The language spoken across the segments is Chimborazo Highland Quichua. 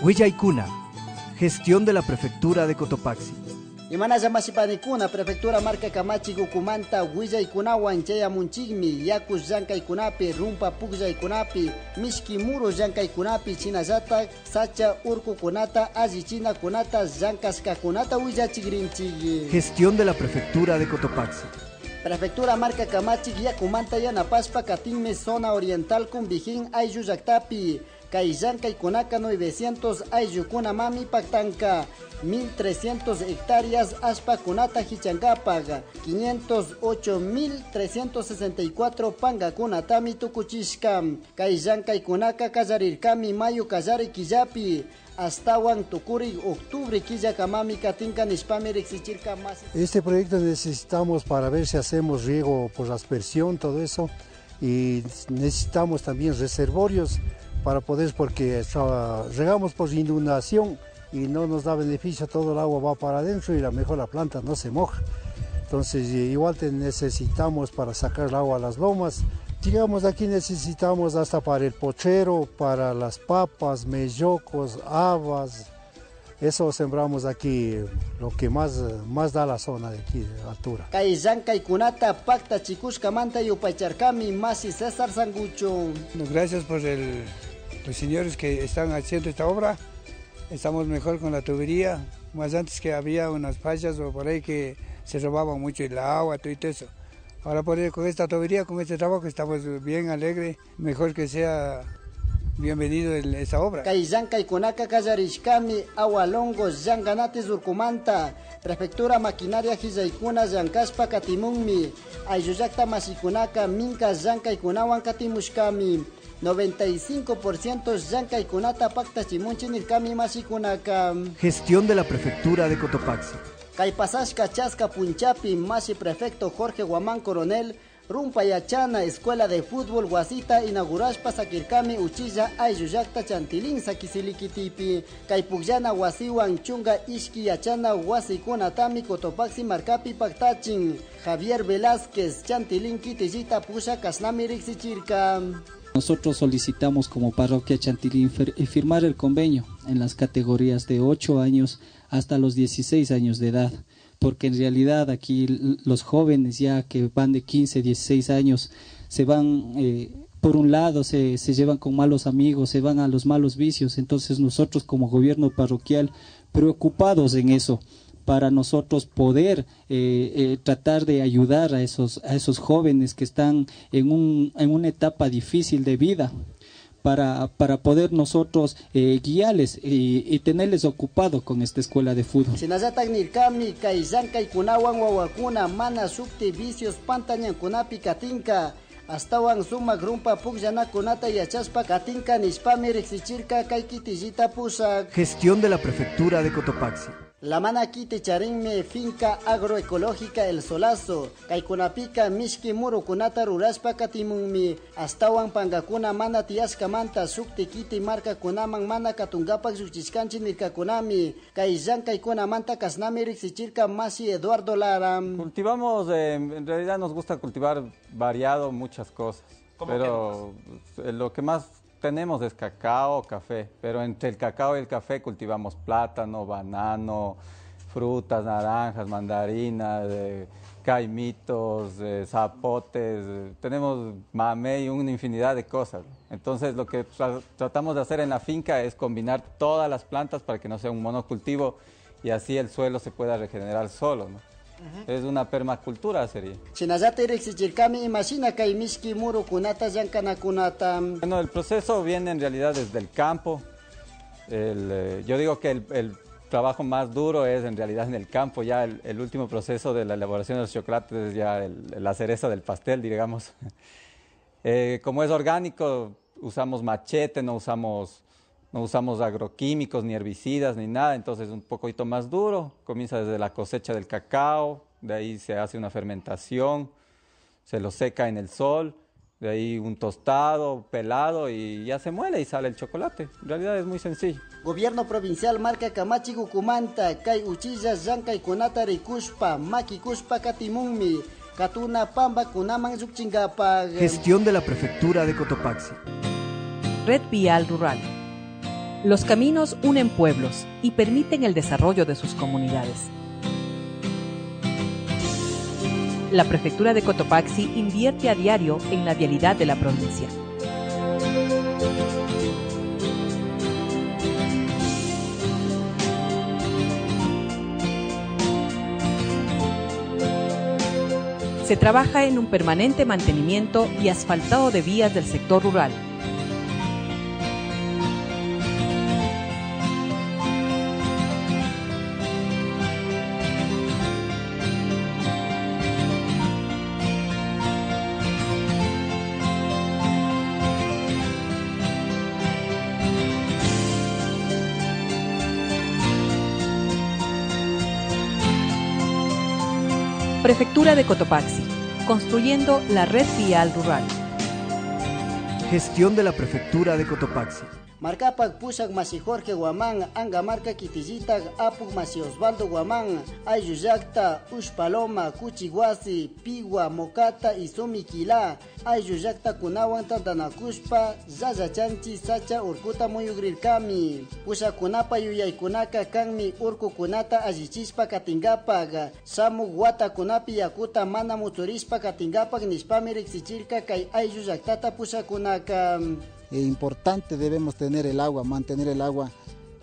Huillaykuna, gestión de la Prefectura de Cotopaxi. Imanalla mashipanikuna prefectura marka kamachik ukumanta willaykunawan chayamunchikmi yaku llankaykunapi rumpa pukllaykunapi mishki muru llankaykunapi shinallatak sacha urkukunata allichinakunata llankashkakunata willachikrinchik. Gestión de la Prefectura de Cotopaxi. Prefectura marka kamachik yakumanta yanapashpa katinmi zona oriental Cumbijín ayllu llaktapi. Kay llankaykunaka 900 ayllukunamami paktanka, 1300 hectáreas allpakunata hichankapak, 508.364 pankakunatami tukuchishka. Kay llankaykunaka kallarirkami mayo kallari killapi, astawan tukuri octubre killakamami katinka nishpami riksichirka mas. Este proyecto necesitamos para ver si hacemos riego por aspersión, todo eso, y necesitamos también reservorios para poder, porque regamos por inundación y no nos da beneficio, todo el agua va para adentro y a lo mejor la planta no se moja. Entonces igual te necesitamos para sacar el agua a las lomas. Digamos, aquí necesitamos hasta para el pochero, para las papas, mellocos, habas. Eso sembramos aquí, lo que más da la zona de aquí, de altura. Kay llankaykunata pakta chikushkamanta yupaycharkami masi César Sangucho. Gracias por los señores que están haciendo esta obra. Estamos mejor con la tubería, más antes que había unas fallas o por ahí que se robaba mucho el agua, todo eso. Ahora con esta tubería, con este trabajo estamos bien alegres, mejor que sea bienvenido en esa obra. Kay llankaykunaka kallarishkami Agualongo llankanati urkumanta, prefectura maquinaria hillaykuna llankashpa katimunmi, ayllullakta mashikunaka minka llankaykunawan katimushkami, 95% llankaykunata paktachimunchi nirkami mashikunaka. Gestión de la Prefectura de Cotopaxi. Kay pasashka chaska punchapi mashi prefecto Jorge Guamán Coronel rumpa yachana escuela de fútbol wasita inaugurashpa sakirkami uchilla ayllullakta Chantilín sakisilikitipi. Kay pukllana wasiwan chunga ishki yachana wasikunatami Cotopaxi markapi paktachin. Javier Velázquez Chantilín kitillita pusha kasnami riksichirka. Nosotros solicitamos como parroquia Chantilín firmar el convenio en las categorías de 8 años hasta los 16 años de edad, porque en realidad aquí los jóvenes ya que van de 15, 16 años se van, por un lado se llevan con malos amigos, se van a los malos vicios. Entonces nosotros como gobierno parroquial preocupados en eso, para nosotros poder tratar de ayudar a esos jóvenes que están en una etapa difícil de vida, para poder nosotros guiarles y tenerles ocupado con esta escuela de fútbol. Shinallatak nirkami kay llankaykunawan wawakuna mana shukti vicios pantañankunapi katinka, astawan sumak rumpa pukllanakunata yachashpa katinka nishpami riksichirka kay kitillita pushak. Gestión de la Prefectura de Cotopaxi. La mana kiti charinmi finca agroecológica El Solazo, kaykunapika mishki murukunata rurashpa katimunmi, astawan pankakuna mana tiyashkamanta shukti kiti markakunaman mana katunkapak llukchishkanchik nirkakunami, kay llankaykunamanta kasnami riksichirka mashi Eduardo Lara. Cultivamos, en realidad nos gusta cultivar variado muchas cosas, pero lo que más tenemos es cacao, café, pero entre el cacao y el café cultivamos plátano, banano, frutas, naranjas, mandarinas, caimitos, zapotes, tenemos mamey, una infinidad de cosas. Entonces lo que tratamos de hacer en la finca es combinar todas las plantas para que no sea un monocultivo y así el suelo se pueda regenerar solo, ¿no? Es una permacultura sería. Bueno, el proceso viene en realidad desde el campo. Yo digo que el trabajo más duro es en realidad en el campo. Ya el último proceso de la elaboración de los chocolates es ya la cereza del pastel, digamos. Como es orgánico, usamos machete, no usamos agroquímicos, ni herbicidas, ni nada, entonces es un poquito más duro. Comienza desde la cosecha del cacao, de ahí se hace una fermentación, se lo seca en el sol, de ahí un tostado, pelado y ya se muele y sale el chocolate. En realidad es muy sencillo. Gobierno provincial marka kamachik ukumanta, kay uchilla llankaykunata rikushpa, makikushpa katimunmi, katuna pampa kunaman llukchinkapaq. Gestión de la Prefectura de Cotopaxi. red vial rural. Los caminos unen pueblos y permiten el desarrollo de sus comunidades. La Prefectura de Cotopaxi invierte a diario en la vialidad de la provincia. Se trabaja en un permanente mantenimiento y asfaltado de vías del sector rural. Prefectura de Cotopaxi, construyendo la red vial rural. Gestión de la Prefectura de Cotopaxi. Markapak pushak mashi Jorge Guamán, Angamarca kitillitag apuk mashi Osvaldo Guamán, ayllu llakta, Ushpaloma, Kuchihuasi, Pigua, Mocata y Sumiquilá, ayllu llaktakunawan tantanakushpa, Llallachanchi, Sacha, Urkuta muyugrirkami. Pushakunapa yuyaykunaka kanmi urkukunata allichishpa katinkapak, shamuk watakunapi yakuta mana mutsurishpa katinkapak nishpami riksichirka kay ayllu llaktata pushakunaka. Importante debemos tener el agua, mantener el agua,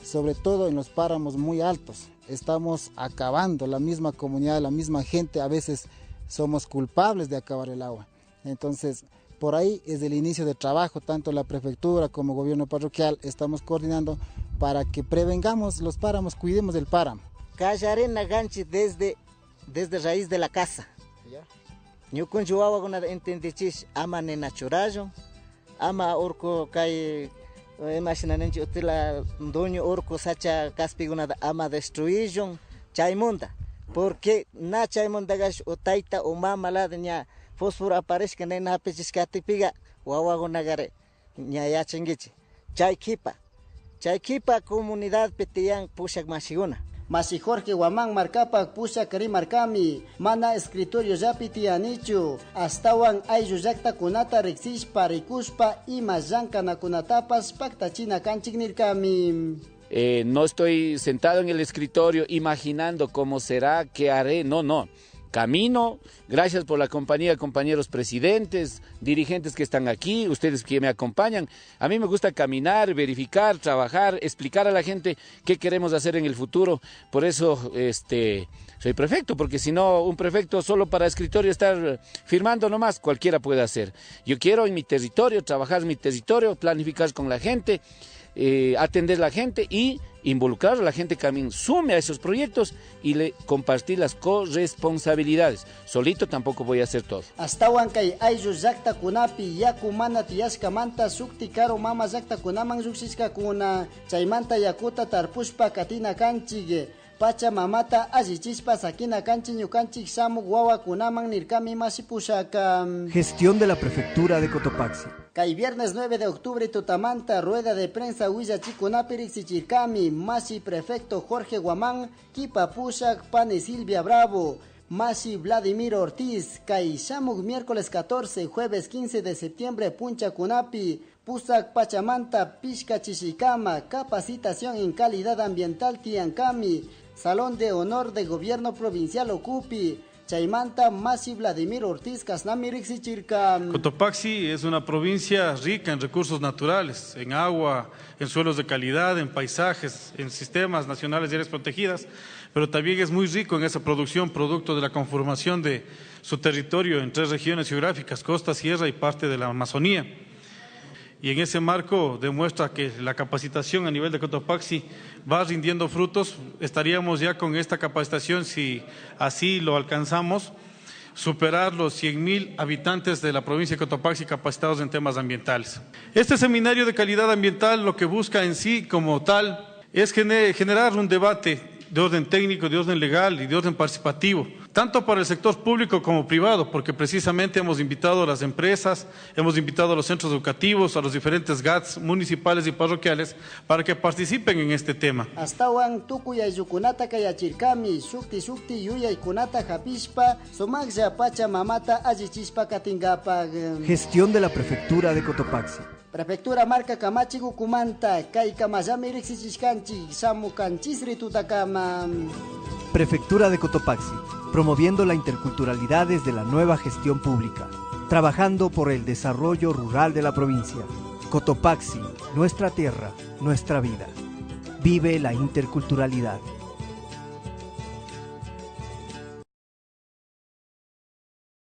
sobre todo en los páramos muy altos. Estamos acabando, la misma comunidad, la misma gente, a veces somos culpables de acabar el agua. Entonces, por ahí es el inicio de trabajo, tanto la prefectura como el gobierno parroquial estamos coordinando para que prevengamos los páramos, cuidemos del páramo. Callarena ganchi desde raíz de la casa. Ñukunchi wawakunata entendichis ama nena churayo. Ama urku kay imashinananchik utila dueño urku sacha kaspikunata ama destruyillun chaymanta, porque na chaymantakash o tayta o mama lado ña fósforo aparishka nena hapichishkatipiga wawakunakari ña yachankichik. Chay kipa comunidadpi tiyan pushak mashikuna. Mashi Jorge Guamán markapak pushak rimarkami, mana escritorio llapi tiyanichu, astawan ayllu llaktakunata riksishpa rikushpa ima llankanakunatapash paktachina kanchik nirkami. No estoy sentado en el escritorio imaginando cómo será, qué haré, no. Camino, gracias por la compañía, compañeros presidentes, dirigentes que están aquí, ustedes que me acompañan. A mí me gusta caminar, verificar, trabajar, explicar a la gente qué queremos hacer en el futuro. Por eso soy prefecto, porque si no, un prefecto solo para escritorio estar firmando nomás, cualquiera puede hacer. Yo quiero en mi territorio, trabajar en mi territorio, planificar con la gente, atender a la gente y involucrar a la gente que también sume a esos proyectos y le compartir las corresponsabilidades. Solito tampoco voy a hacer todo. Astawan kay ayllu llaktakunapi yaku mana tiyashkamanta shukti karu mama llaktakunaman llukshishkakuna, chaymanta yakuta tarpushpa katina kanchik, pacha mamata allichishpa sakina kanchik ñukanchik shamuk wawakunaman nirkami mashi pushaka. Gestión de la Prefectura de Cotopaxi. Kay viernes 9 de octubre tutamanta rueda de prensa huillachikunapi riksichirkami mashi prefecto Jorge Guamán, kipa pushak pani Silvia Bravo, mashi Vladimir Ortiz, kay shamuk miércoles 14, jueves 15 de septiembre punchakunapi, pusak pachamanta pishka chishikama, capacitación en calidad ambiental tiankami, Salón de Honor de Gobierno Provincial Ocupi, Chaymanta mashi Vladimir Ortiz kasnami riksichirka. Cotopaxi es una provincia rica en recursos naturales, en agua, en suelos de calidad, en paisajes, en sistemas nacionales y áreas protegidas, pero también es muy rico en esa producción, producto de la conformación de su territorio en tres regiones geográficas, costa, sierra y parte de la Amazonía. Y en ese marco demuestra que la capacitación a nivel de Cotopaxi va rindiendo frutos. Estaríamos ya con esta capacitación, si así lo alcanzamos, superar los 100.000 habitantes de la provincia de Cotopaxi capacitados en temas ambientales. Este seminario de calidad ambiental lo que busca en sí como tal es generar un debate de orden técnico, de orden legal y de orden participativo, tanto para el sector público como privado, porque precisamente hemos invitado a las empresas, hemos invitado a los centros educativos, a los diferentes GATS municipales y parroquiales para que participen en este tema. Astawan tukuy ayllukunata kayachirkami, shukti shukti yuyaykunata hapishpa, sumaqlla pacha mamata allichishpa katinkapak. Gestión de la Prefectura de Cotopaxi. Prefectura marka kamachi ukumanta kay kamallami riksichishkanchik shamukanchisri tutakama. Prefectura de Cotopaxi, promoviendo la interculturalidad desde la nueva gestión pública, trabajando por el desarrollo rural de la provincia. Cotopaxi, nuestra tierra, nuestra vida. Vive la interculturalidad.